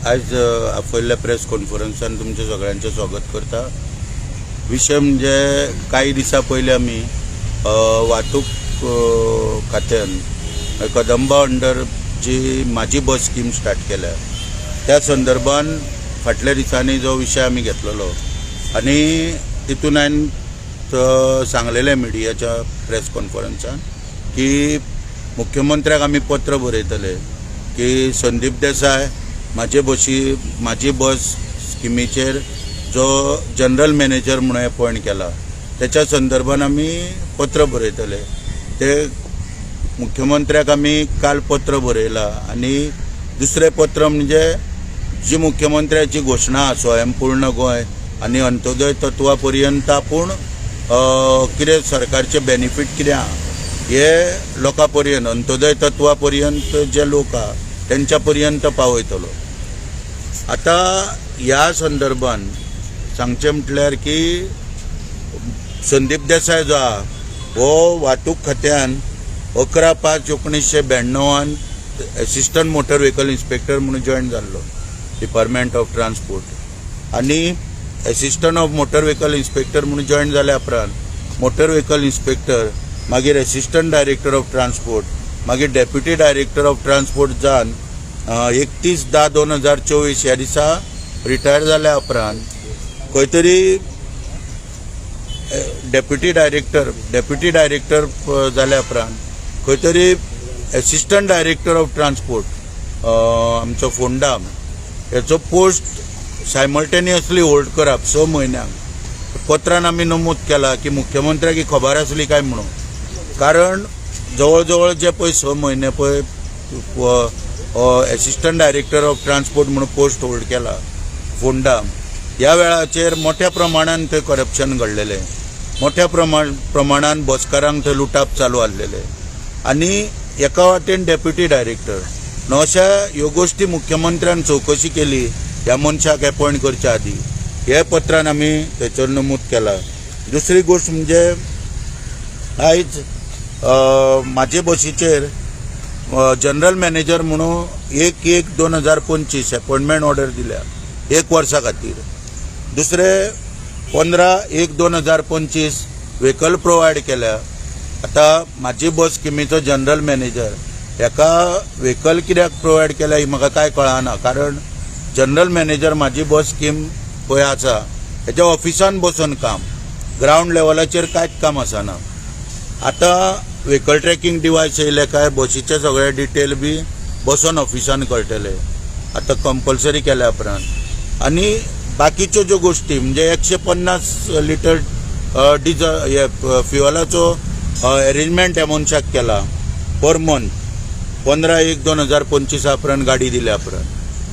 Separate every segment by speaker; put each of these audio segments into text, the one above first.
Speaker 1: आयज आपयल्ल्या प्रेस कॉन्फरन्सान तुमचें सगळ्यांचें स्वागत करता. विशय म्हणजे कांय दिसां पयलीं आमी वाहतूक खात्यान कदंबा अंडर जी म्हाजी बस स्कीम स्टार्ट केल्या, त्या संदर्भान फाटल्या दिसांनी जो विशय आमी घेतलेलो आनी तितून हांवें सांगलेलें मिडियाच्या प्रेस कॉन्फरन्सान की मुख्यमंत्र्याक आमी पत्र बरयतले की संदीप देसाय म्हाजे बशी, म्हाजी बस स्किमीचेर जो जनरल मॅनेजर म्हणून एपॉयंट केला, त्याच्या संदर्भान आमी पत्र बरयतले. ते मुख्यमंत्र्याक आमी काल पत्र बरयलां. आनी दुसरें पत्र म्हणजे जी मुख्यमंत्र्याची घोशणा, स्वयंपूर्ण गोंय आनी अंत्योदय तत्वा पर्यंत आपूण कितें सरकारचे बेनिफीट कितें आहा हे लोकां पर्यंत, अंत्योदय तत्वा पर्यंत जे लोक आहा तेंच्या पर्यंत पावयतलो. आतां ह्या संदर्भान सांगचें म्हटल्यार की संदीप देसाय जो आहा हो वाहतूक खात्यान 11/5/1992 एसिस्टंट मोटर व्हेकल इन्स्पेक्टर म्हणून जॉयन जाल्लो डिपार्टमेंट ऑफ ट्रान्सपोर्ट. आनी assistant of motor vehicle inspector म्हणून जॉयन जाल्या उपरांत मोटर व्हेकल इन्स्पेक्टर, मागीर एसिस्टंट डायरेक्टर ऑफ ट्रान्सपोर्ट, मागीर डेप्युटी डायरेक्टर ऑफ ट्रान्सपोर्ट जावन 31/10/2024 ह्या दिसा रिटायर जाल्या उपरांत खंय तरी डेप्युटी डायरेक्टर जाल्या उपरांत खंय तरी एसिस्टंट डायरेक्टर ऑफ ट्रान्सपोर्ट आमचो फोंडा हेचो पोस्ट सायमल्टेनियसली होल्ड करप 6 म्हयन्यांक. पत्रान आमी नमूद केला की मुख्यमंत्र्याक ही खबर आसली काय म्हणून, कारण जवळ जवळ जे पळय 6 म्हयने पळय एसिस्टंट डायरेक्टर ऑफ ट्रान्सपोर्ट म्हणून पोस्ट होल्ड केला फोंडा, ह्या वेळाचेर मोठ्या प्रमाणान थंय करप्शन घडलेलें, मोठ्या प्रमाणान बसकारांक थंय लुटाप चालू आसलेले आनी एका वाटेन डेप्युटी डायरेक्टर. न्हू, अशा ह्यो गोश्टी मुख्यमंत्र्यान चवकशी केली ह्या मनशाक एपॉयंट करच्या आदी, हे पत्रान आमी थंयसर नमूद केला. दुसरी गोश्ट म्हणजे आयज म्हाजे बशीचेर जनरल मॅनेजर म्हणून 1/1/2025 अपॉयंटमेंट ऑर्डर दिल्या एक वर्सा खातीर. दुसरे 15/1/2025 व्हेकल प्रोवायड केल्या. आतां म्हाजी बस स्किमीचो जनरल मॅनेजर हेका व्हेकल कित्याक प्रोवायड केल्या ही म्हाका कांय कळना, कारण जनरल मॅनेजर म्हाजी बस स्कीम पळय आसा हेच्या ऑफिसान बसून काम, ग्रावंड लेवलाचेर कांयच काम आसना. आतां व्हेकल ट्रॅकिंग डिवायस येयले काय बशीचे सगळे डिटेल बी बसोन ऑफिसान कळटले आतां कंपल्सरी केल्या उपरांत. आनी बाकीच्यो ज्यो गोश्टी म्हणजे 150 लिटर डिजल हे फ्युअलाचो एरेंजमेंट ह्या मनशाक केला पर मंथ 15/1/2025 उपरांत गाडी दिल्या उपरांत,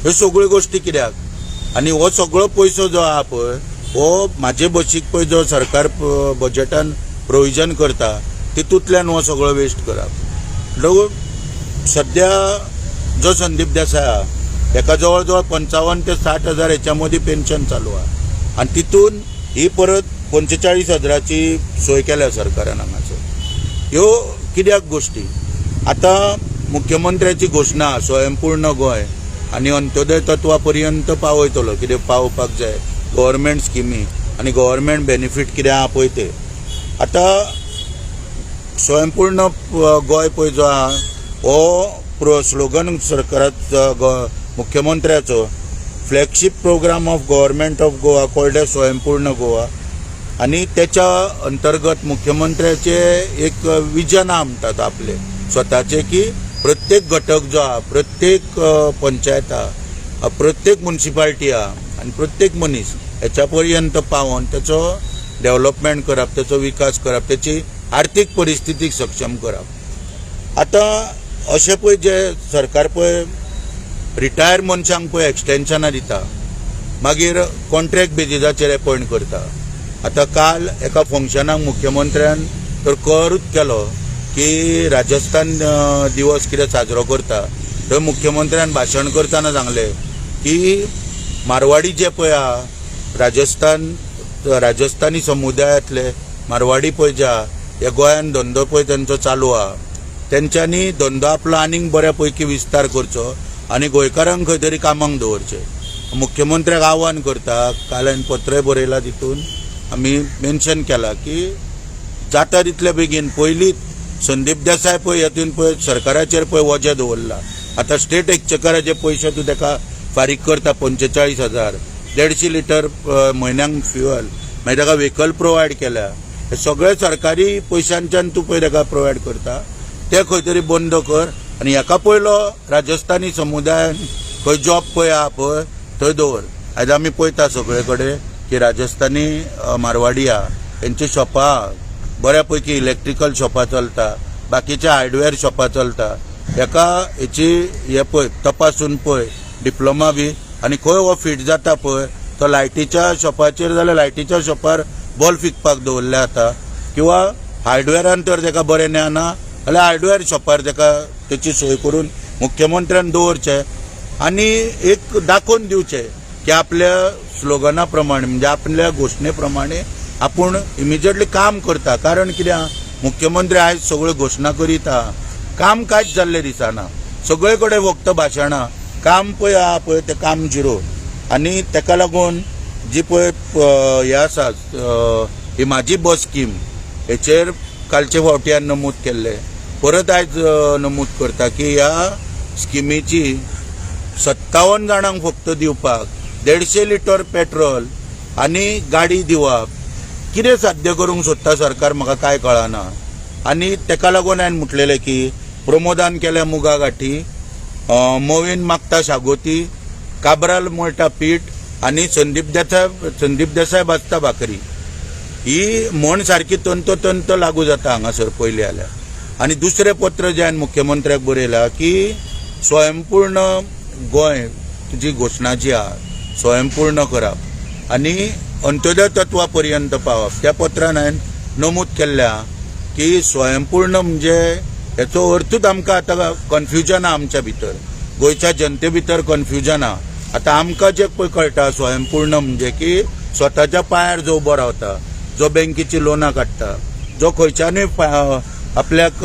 Speaker 1: ह्यो सगळ्यो गोश्टी कित्याक? आनी हो सगळो पयसो जो आहा पळय हो म्हाजे बशीक पळय जो सरकार बजेटान प्रोविजन करता, तितूंतल्यान हो सगळो वेस्ट करप. म्हणटकूच सद्या जो संदीप देसाय आहा हेका जवळ जवळ 55 ते 60 हजार हेच्या मदीं पेन्शन चालू आहा आनी तितून ही परत 45 हजाराची सोय केल्या सरकारान हांगासर. ह्यो कित्याक गोश्टी? आतां मुख्यमंत्र्याची घोशणा, स्वयंपूर्ण गोंय आनी अंत्योदय तत्वा पर्यंत पावयतलो, कितें पावोवपाक जाय गव्हर्मेंट स्किमी आनी गव्हर्मेंट बेनिफीट कितें आहा पळय ते. आतां स्वयंपूर्ण गोंय पळय जो आहा हो स्लोगन सरकाराचो, मुख्यमंत्र्याचो flagship program of Government of Goa called as स्वयंपूर्ण गोवा. आनी त्याच्या अंतर्गत मुख्यमंत्र्याचे एक विजन आहा म्हणटात आपले स्वताचे की प्रत्येक घटक जो आहा, प्रत्येक पंचायत आहा, प्रत्येक मुन्सिपाल्टी आहा आनी प्रत्येक मनीस हेच्या पर्यंत पावोवन तेचो डेव्हलपमेंट करप, तेचो विकास करप, तेची आर्थीक परिस्थितीक सक्षम करप. आतां अशें पळय जे सरकार पळय रिटायर मनशांक पळय एक्सटेन्शनां दिता, मागीर कॉन्ट्रॅक्ट बेजिसाचेर एपॉयंट करता. आतां काल एका फंक्शनाक मुख्यमंत्र्यान तर करूच केलो की राजस्थान दिवस कितें साजरो करता, थंय मुख्यमंत्र्यान भाशण करतना सांगलें की मारवाडी जे पळय आहा, राजस्थान, राजस्थानी समुदायांतले मारवाडी पळय जे आहा, हे गोंयान धंदो पळय तेंचो चालू आहा, तेंच्यांनी धंदो आपलो आनीक बऱ्या पैकी विस्तार करचो. आनी गोंयकारांक खंय तरी कामाक दवरचें. मुख्यमंत्र्याक आव्हान करता, काल हांवें पत्रय बरयलां, तितून आमी मेन्शन केलां की जाता तितले बेगीन. पयलींच संदीप देसाय पळय हेतून पळय सरकाराचेर पळय वजें दवरलां. आतां स्टेट एक्चेकराचे पयशे तूं ताका फारीक करता 45,000, 150 लिटर म्हयन्यांक फ्युअल, मागीर ताका व्हेकल प्रोवायड केल्या. हे सगळे सरकारी पयशांच्यान तूं पळय ताका प्रोवायड करता, ते खंय तरी बंद कर. आनी हेका पयलो राजस्थानी समुदायान खंय जॉब पळय आहा पळय थंय दवर. आयज आमी पळयता सगळे कडेन की राजस्थानी मारवाडी आहा, तेंची शॉपां आहा, बऱ्या पैकी इलेक्ट्रिकल शॉपां चलता, बाकीचे हार्डवेअर शॉपां चलता. हेका हेची हे पळय, तपासून पळय डिप्लोमा बी आनी खंय हो फीट जाता पळय तो लायटीच्या शॉपाचेर जाल्यार लायटीच्या शॉपार बल्ब विकपाक दवरले आतां, किंवा हार्डवेअरान तर ताका बरें ज्ञान ना जाल्यार हार्डवेअर शॉपार ताका तेची सोय करून मुख्यमंत्र्यान दवरचें आनी एक दाखोवन दिवचें की आपल्या स्लोगना प्रमाणे, म्हणजे आपल्या घोशणे प्रमाणे आपूण इमिजिएटली काम करता. कारण कित्याक, मुख्यमंत्री आयज सगळ्यो घोशणा करीत आहा, काम कांयच जाल्लें दिसना. सगळे कडेन फक्त भाशणां, काम पळय आहा पळय तें काम झिरो. आनी ताका लागून जी पळय हें आसा, ही म्हाजी बस स्कीम, हेचेर कालचे फावटी हांवें नमूद केल्लें, परत आयज नमूद करता की ह्या स्किमीची 57 जाणांक फक्त दिवपाक 150 लिटर पेट्रोल आनी गाडी दिवप, कितें साध्य करूंक सोदता सरकार, म्हाका कांय कळना. आनी ताका लागून हांवें म्हटलेलें की प्रमोदान केल्या मुगा गाठी, मोवीन मागता शागोती, काब्राल मळटा पीठ आनी संदीप देसाय भाजता भाकरी. ही म्हण सारकी तंतोतंत लागू जाता हांगासर पयली जाल्यार. आनी दुसरें पत्र जें हांवें मुख्यमंत्र्याक बरयलां की स्वयंपूर्ण गोंय तुजी घोशणा जी आहा स्वयंपूर्ण करप आनी अंत्योदय तत्वा पर्यंत पावप. त्या पत्रान हांवें नमूद केल्लें आहा की स्वयंपूर्ण म्हणजे हेचो अर्थूच आमकां आतां कन्फ्युजन आहा, आमच्या भितर, गोंयच्या जनते भितर कन्फ्युजन आहा. आतां आमकां जें पळय कळटा, स्वयंपूर्ण म्हणजे की स्वताच्या पांयार जो उबो रावता, जो बँकेची लोनां काडटा, जो खंयच्यानूय आपल्याक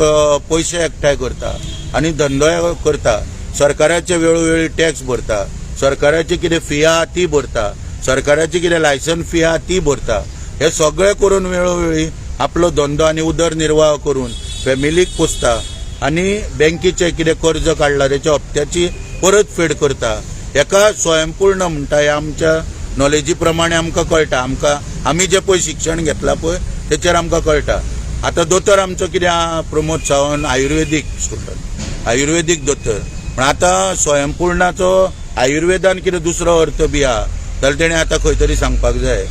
Speaker 1: पयशे एकठांय करता आनी धंदो करता, सरकाराचे वेळोवेळी टॅक्स भरता, सरकाराची कितें फी आहा ती भरता, सरकाराची कितें लायसन फी आहा ती भरता, हे सगळें करून वेळोवेळी आपलो धंदो आनी उदरनिर्वाह करून फॅमिलीक पोसता आनी बँकेचें कितें कर्ज काडलां तेच्या हप्त्याची परत फेड करता, हेका स्वयंपूर्ण म्हणटा. हे आमच्या नॉलेजी प्रमाणे आमकां कळटा. आमकां आमी जें पळय शिक्षण घेतलां पळय तेचेर आमकां कळटा. आतां दोतोर आमचो कितें आहा, प्रमोद सावंत, आयुर्वेदीक स्टुडंट, आयुर्वेदीक दोतोर. पूण आतां स्वयंपूर्णाचो आयुर्वेदान कितें दुसरो अर्थ बी आहा जाल्यार तेणें आतां खंय तरी सांगपाक जाय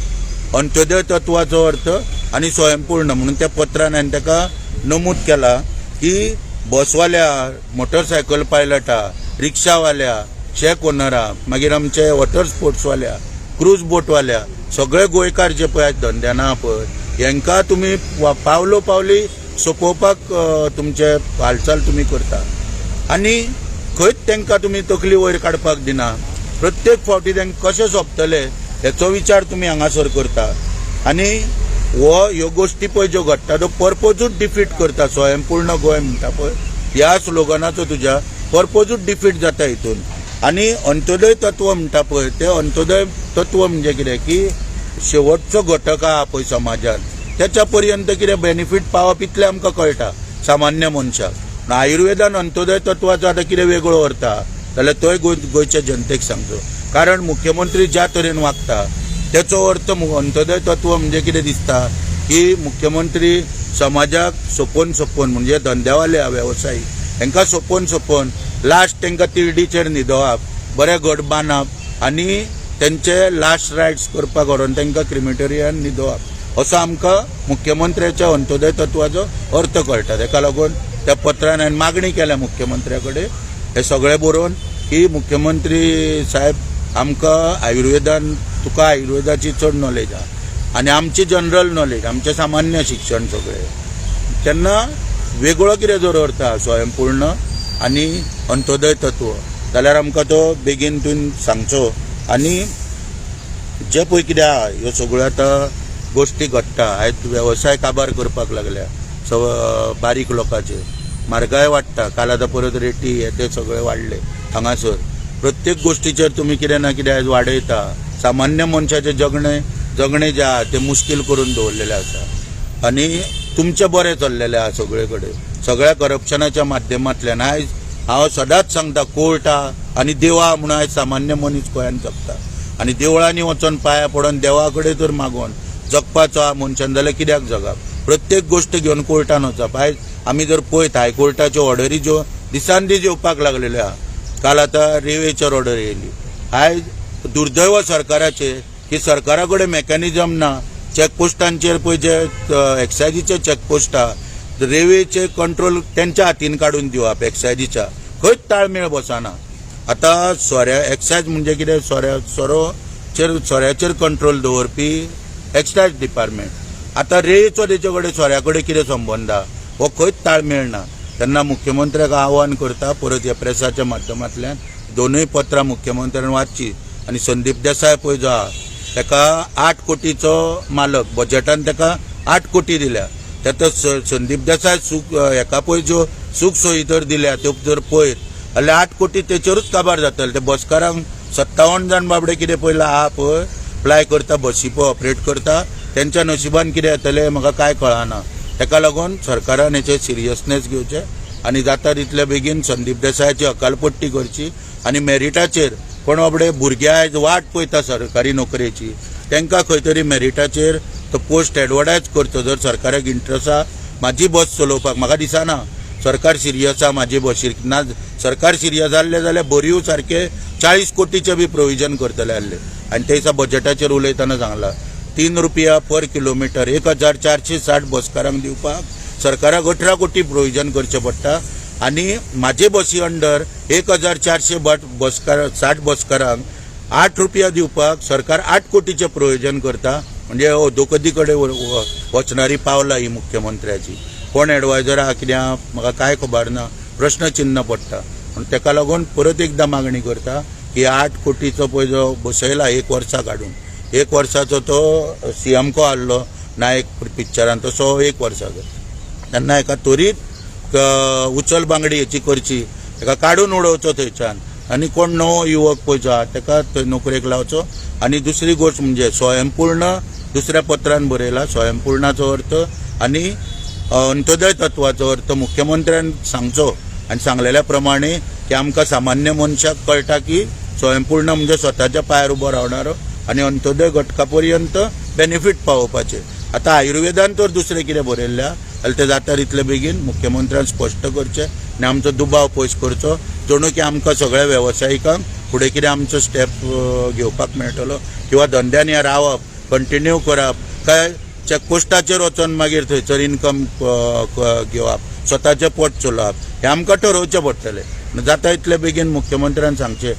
Speaker 1: अंत्योदय तत्वाचो अर्थ आनी स्वयंपूर्ण. म्हणून त्या पत्रान हांवें ताका नमूद केला की बसवाल्या, मोटरसायकल पायलटा, रिक्षावाल्या, शॅक ओनरा, मागीर आमचे वॉटर स्पोर्ट्सवाल्या, क्रूज बोटवाल्या, सगळे गोंयकार जे पळय आयज धंद्यान आहा पळय, हेंकां तुमी पावलो पावली सोंपोवपाक तुमचे हालचाल तुमी करता आनी खंयच तांकां तुमी तकली वयर काडपाक दिना. प्रत्येक फावटी तांकां कशें सोंपतले हेचो विचार तुमी हांगासर करता आनी हो ह्यो गोश्टी पळय ज्यो घडटा तो पर्पजूच डिफीट करता. स्वयंपूर्ण गोंय म्हणटा पळय, ह्या स्लोगनाचो तुज्या पर्पजूच डिफीट जाता हितून. आनी अंत्योदय तत्व म्हणटा पळय, ते अंत्योदय तत्व म्हणजे कितें की शेवटचो घटक आहा पळय समाजात त्याच्या पर्यंत कितें बेनिफीट पावप, इतलें आमकां कळटा सामान्य मनशाक. पूण आयुर्वेदान अंत्योदय तत्वाचो आतां कितें वेगळो अर्थ आहा जाल्यार तोय गोंयच्या जनतेक सांगचो. कारण मुख्यमंत्री ज्या तरेन वागता तेचो अर्थ अंत्योदय तत्व म्हणजे कितें दिसता की मुख्यमंत्री समाजाक सोपोवन सोपोवन, म्हणजे धंद्यावाले, वेवसायीक हेंकां सोपोवन सोपोवन लास्ट तांकां तिरडीचेर न्हिदोवप, बरें घट बांदप आनी तेंचे लास्ट रायट्स करपाक व्हरोन तांकां क्रिमिटोरियान न्हिदोवप, असो आमकां मुख्यमंत्र्याच्या अंत्योदय तत्वाचो अर्थ कळटा. ताका लागून त्या पत्रान हांवें मागणी केल्या मुख्यमंत्र्या कडेन हे सगळें बरोवन की मुख्यमंत्री साहेब, आमकां आयुर्वेदान, तुका आयुर्वेदाची चड नॉलेज आहा आनी आमची जनरल नॉलेज, आमचें सामान्य शिक्षण सगळें, तेन्ना वेगळो कितें जर अर्थ आहा स्वयंपूर्ण आनी अंत्योदय तत्व जाल्यार आमकां तो बेगीन तुवें सांगचो. आनी जे पळय कितें आहा ह्यो सगळ्यो आतां गोश्टी घडटा, आयज वेवसाय काबार करपाक लागल्या बारीक लोकांचे, म्हारगाय वाडटा. काल आतां परत रेटी हे ते सगळे वाडले. हांगासर प्रत्येक गोश्टीचेर तुमी कितें ना कितें आयज वाडयता. सामान्य मनशाचें जगणें जगणें जें आहा तें मुश्कील करून दवरलेलें आसा आनी तुमचें बरें चल्लेलें आहा सगळे कडेन, सगळ्या करप्शनाच्या माध्यमांतल्यान. आयज हांव सदांच सांगता, कोर्ट आहा आनी देवा म्हणून आयज सामान्य मनीस गोंयांत जगता आनी देवळांनी वचोन पांया पडोन देवा कडेन जर मागोन जगपाचो आहा मनशान जाल्यार कित्याक जगप? प्रत्येक गोश्ट घेवन कोर्टान वचप. आयज आमी जर पळयत, हायकोर्टाच्यो ऑर्डरी ज्यो दिसान दीस येवपाक लागलेल्यो आहा, काल आतां रेवेचेर ऑर्डर येयली. आयज दुर्दैव सरकाराचें की सरकारा कडेन मॅकॅनिजम ना. चॅकपोस्टांचेर पळय, जे एक्सायजीचे चॅकपोस्ट आहा, रेवेचे कंट्रोल तेंच्या हातीन काडून दिवप. एक्सायजीच्या खंयच ताळमेळ बसना. आतां सोऱ्या एक्सायज म्हणजे कितें? सोऱ्या सोरोचेर सोऱ्याचेर कंट्रोल दवरपी एक्सायज डिपार्टमेंट. आतां रेवेचो तेचे कडेन, सोऱ्या कडेन कितें संबंद आहा? हो खंयच ताळमेळ ना. तेन्ना मुख्यमंत्र्याक आव्हान करता परत ह्या प्रेसाच्या माध्यमांतल्यान, दोनूय पत्रां मुख्यमंत्र्यान वाचची आनी संदीप देसाय पळय जो आहा, ताका 8 कोटीचो मालक, बजेटान ताका 8 कोटी दिल्या. तेका संदीप देसाय सुख हेका पळय ज्यो सुख सोयी जर दिल्या त्यो जर पळयत जाल्यार 8 कोटी तेचेरूच काबार जातले. ते बसकारांक 57 जाण बाबडे कितें पयला आहा पळय, प्लाय करता, बसी पळय ऑपरेट करता, तेंच्या नशिबान कितें येतलें म्हाका कांय कळना. ताका लागून सरकारान हेचेर सिरियसनेस घेवचें आनी जाता तितले बेगीन संदीप देसायाची हकालपट्टी करची आनी मेरिटाचेर कोण बाबडे भुरगे आयज वाट पळयता सरकारी नोकरेची, तांकां खंय तरी मेरिटाचेर तो पोस्ट एडवर्टायज करचो, जर सरकाराक इंट्रस्ट आहा म्हाजी बस चलोवपाक. म्हाका दिसना सरकार सिरियस आहा म्हाजी बशीर ना. सरकार सिरियस जाल्लें जाल्यार बोरये सारके 40 कोटीचे बी प्रोविजन करतले आहले. आनी ते दिसा बजेटाचेर उलयतना सांगला, 3 रुपया पर किलोमिटर 1460 बसकारांक दिवपाक सरकाराक 18 कोटी प्रोविजन करचें पडटा आनी म्हाजे बसी अंडर 1400 बसकार 60 बसकारांक 8 रुपया दिवपाक सरकार 8 कोटीचें प्रोविजन करता. म्हणजे अधोगती कडेन वचणारी पावलां ही मुख्यमंत्र्याची. कोण एडवायजर आहा, कितें आहा, म्हाका कांय खबर ना, प्रश्नचिन्ह पडटा. पूण ताका लागून परत एकदां मागणी करता की 8 कोटीचो पळय जो बसयला एक वर्सा काडून, एक वर्साचो तो सीएमको आहलो नायक पिक्चरान तसो एक वर्साचो, तेन्ना एका त्वरीत उचल बांगडी हेची करची, ताका काडून उडोवचो थंयच्यान आनी कोण नवो युवक पळय जो आहा ताका थंय नोकरेक लावचो. आनी दुसरी गोश्ट म्हणजे स्वयंपूर्ण, दुसऱ्या पत्रान बरयला, स्वयंपूर्णाचो अर्थ आनी अंत्योदय तत्वाचो अर्थ मुख्यमंत्र्यान सांगचो आनी सांगलेल्या प्रमाणे की आमकां सामान्य मनशाक कळटा की स्वयंपूर्ण म्हणजे स्वताच्या पांयार उबो रावणारो आनी अंत्योदय घटका पर्यंत बेनिफीट पावोवपाचें. आतां आयुर्वेदान तर दुसरें कितें बरयल्लें आहा जाल्यार तें जाता तितले बेगीन मुख्यमंत्र्यान स्पश्ट करचें आनी आमचो दुबाव पयस करचो, जणू की आमकां सगळ्या वेवसायिकांक फुडें कितें आमचो स्टेप घेवपाक मेळटलो किंवा धंद्यान ह्या रावप, कंटिन्यू करप, काय चॅकपोस्टाचेर वचोन मागीर थंयसर इन्कम घेवप, स्वताचें पोट चलोवप, हें आमकां ठरोवचें पडटलें. जाता इतले बेगीन मुख्यमंत्र्यान सांगचें.